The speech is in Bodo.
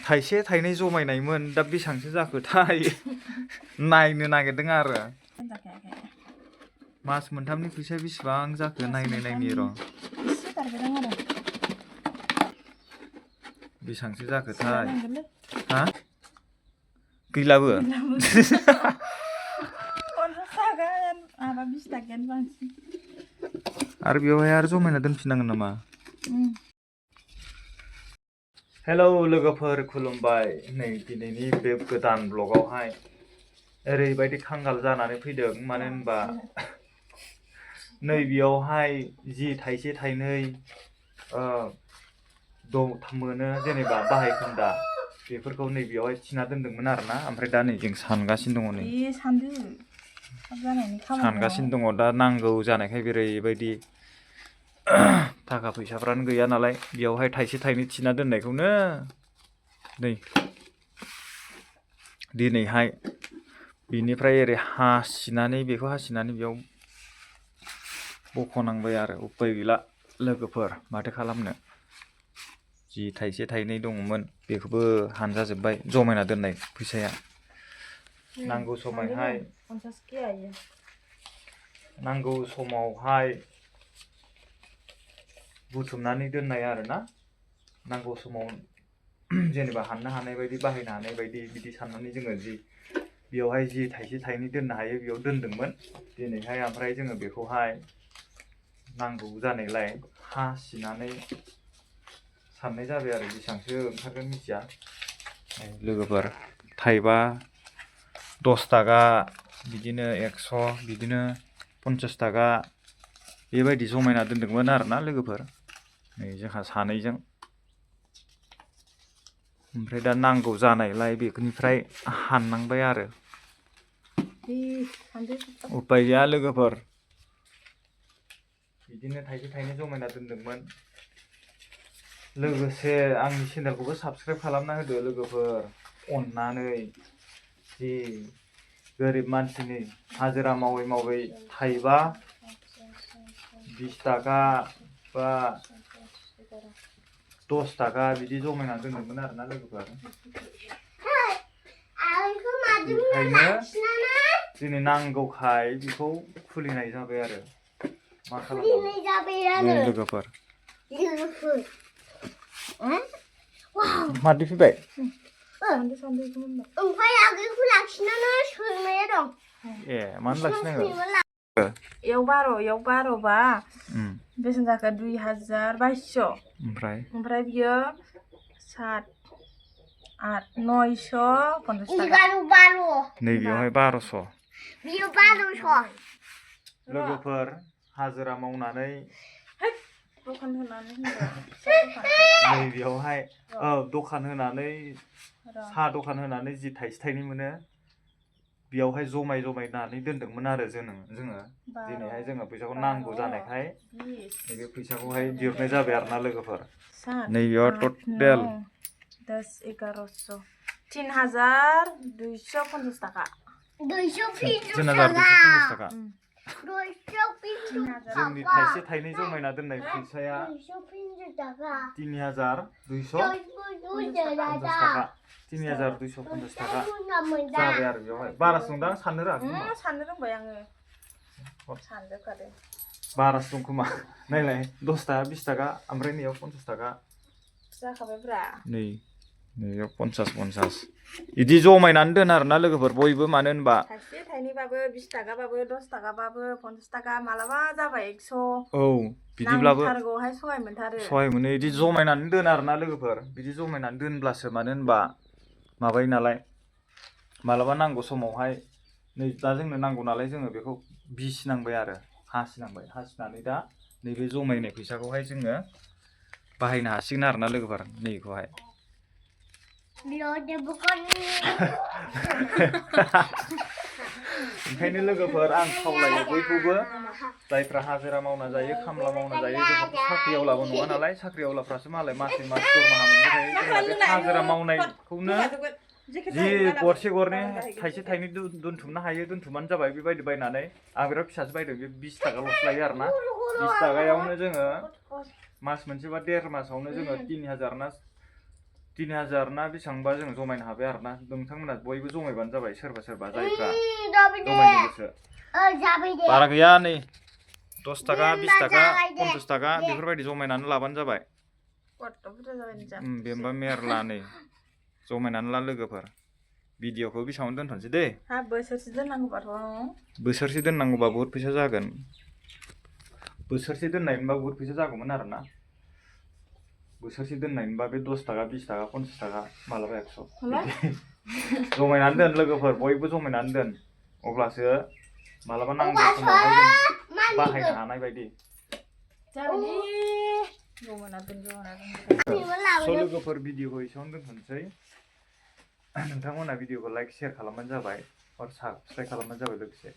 थाइसे थाइनै जमायनायमोन दा बेसेबांसो जाखोथाय नायनो नागिरदों आरो मास मोनथामनि फैसाया बेसेबां जाखो नायनायनि र' बेसेबांसो जाखोथाय हा गैलाबो आरो बेवहाय आरो जमायना दोनफिननांगोन नामा हेलौ लोगोफोर खुलुमबाय नै दिनैनि बे गोदान ब्लगावहाय ओरैबायदि खांगाल जानानै फैदों मानो होनबा नैबेयावहाय जि थाइसे थाइनै मोनो जेनेबा बाहायखोन्दा बेफोरखौ नैबेयावहाय थिना दोनदोंमोन आरोना ओमफ्राय दा नै जों सानगासिनो दङ नै सानगासिनो दङ दा नांगौ जानायखाय ओरैबायदि थाखा फैसाफ्रानो गैया नालाय बेयावहाय थाइसे थाइनै थिना दोननायखौनो नै दिनैहाय बिनिफ्राय ओरै हासिनानै बेखौ हासिनानै बेयाव बख'नांबाय आरो उपाय गैला लोगोफोर माथो खालामनो जि थाइसे थाइनै दङमोन बेखौबो हानजाजोब्बाय जमायना दोननाय फैसाया नांगौ समावहाय बुथुमनानै दोननाय आरोना नांगौ समाव जेनेबा हाननो हानाय बायदि बाहायनो हानाय बायदि बिदि साननानै जोङो जि बेयावहाय जि थाइसे थाइनै दोननो हायो बेयाव दोनदोंमोन दिनैहाय ओमफ्राय जोङो बेखौहाय नांगौ जानायलाय हासिनानै साननाय जाबाय आरो बेसेबांसो ओंखारगोन मिथिया लोगोफोर थाइबा 10 थाखा बिदिनो 100 बिदिनो 50 थाखा बेबायदि जमायना दोनदोंमोन आरोना लोगोफोर नै जोंहा सानैजों ओमफ्राय दा नांगौ जानायलाय बेनिफ्राय हाननांबाय आरो उपाय गैया लोगोफोर बिदिनो थाइसे थाइनै जमायना दोनदोंमोन लोगोसे आंनि चेनेलखौबो साबस्क्राइब खालामना होदो लोगोफोर अननानै जि गोरिब मानसिनि हाजिरा मावै मावै थाइबा 20 थाखा बा 10 थाखा बिदि जमायना दोनदोंमोन आरोना लोगोफोर बेखायनो दिनै नांगौखाय बेखौ खुलिनाय जाबाय आरो मा खालामनो लोगोफोर मादै फैबाय ओमफ्राय आगैखौ लाखिनानै सैमाया दं ए मानो लाखिनांगौ एव बार'बा बेसेन जाखो 2200 ओमफ्राय बियो 7 8 950 थाखा नैबेयावहाय 1200 लोगोफोर हाजिरा मावनानै दखान होनानै नैबेयावहाय दखान होनानै साहा दखान होनानै जि थाइसे थाइनै मोनो बेयावहाय जमायनानै दोनदोंमोन आरो जोङो दिनैहाय जोङो फैसाखौ नांगौ जानायखाय नैबे फैसाखौहाय दिहुननाय जाबाय आरोना लोगोफोर नैबेयाव टटेल 10 1100 3250 थाखा 3250 थाखा जोंनि थाइसे थाइनै जमायना दोननाय फैसाया 3250 थाखा 3250 थाखा जाबाय आरो बेवहाय बारासो दंदां साननो रोंबाय आङो सानजोबखादों बारासो दं खोमा नायलाय 10 थाखा 20 थाखा ओमफ्राय नैयाव 50 थाखा जाखाबायब्रा नैयाव 50 बिदि जमायनानै दोन आरोना लोगोफोर बयबो मानो होनबा थाइसे थाइनैबाबो 20 थाखाबाबो 10 थाखाबाबो 50 थाखा मालाबा जाबाय 100 औ बिदिब्लाबो नांथारगौहाय सहाय मोनथारो सहाय मोनो बिदि जमायनानै दोन आरोना लोगोफोर बिदि जमायनानै दोनब्लासो मानो होनबा माबायो नालाय मालाबा नांगौ समावहाय नै दा जोंनो नांगौ नालाय जोङो बेखौ बिसिनांबाय आरो हासिनानै दा नैबे जमायनाय फैसाखौहाय जोङो बाहायनो हासिगोन आरोना लोगोफोर नैखौहाय ओंखायनो लोगोफोर आं खावलायो बयखौबो जायफ्रा हाजिरा मावना जायो खामला मावना जायो जोंहाथ' साख्रिआवलाबो नङा नालाय साख्रिआवलाफ्रासो मालाय मासै मास दरमाहा मोनबाय थायो जोंहा बे हाजिरा मावनायखौनो जि गरसे गरनै थाइसे थाइनै दोनथुमनो हायो दोनथुमबानो जाबाय बेबायदि बायनानै आं बिराद फिसासो बायदों बे 20 थाखाल'सो लायो आरोना 20 थाखायावनो जोङो मास मोनसे बा 1.5 मासावनो जोङो 3000 ना 3000 ना बेसेबांबा जों जमायनो हाबाय आरोना नोंथांमोना बयबो जमायबानो जाबाय सोरबा सोरबा जायफ्रा जमायनो गोसो बारा गैया नै 10 थाखा 20 थाखा 50 थाखा बेफोरबायदि जमायनानै लाबानो जाबाय बेमबा मेरला नै जमायनानै ला लोगोफोर भिडिअखौ बेसेबां दोनथ'नोसै दे बोसोरसे दोननांगौबाथ' बोसोरसे दोननांगौबा बहुत फैसा जागोन बोसोरसे दोननायमोनबा बहुत फैसा जागौमोन आरोना बोसोरसे दोननायमोनबा बे 10 थाखा 20 थाखा 50 थाखा मालाबा 100 जमायनानै दोन लोगोफोर बयबो जमायनानै दोन अब्लासो मालाबा नांगौ समावहाय जों बाहायनो हानाय बायदि लोगोफोर भिडिअखौ एसेयावनो दोनथ'नोसै नोंथांमोना भिडिअखौ लाइक शेयार खालामबानो जाबाय आरो साबस्क्राइब खालामबानो जाबाय लोगोसे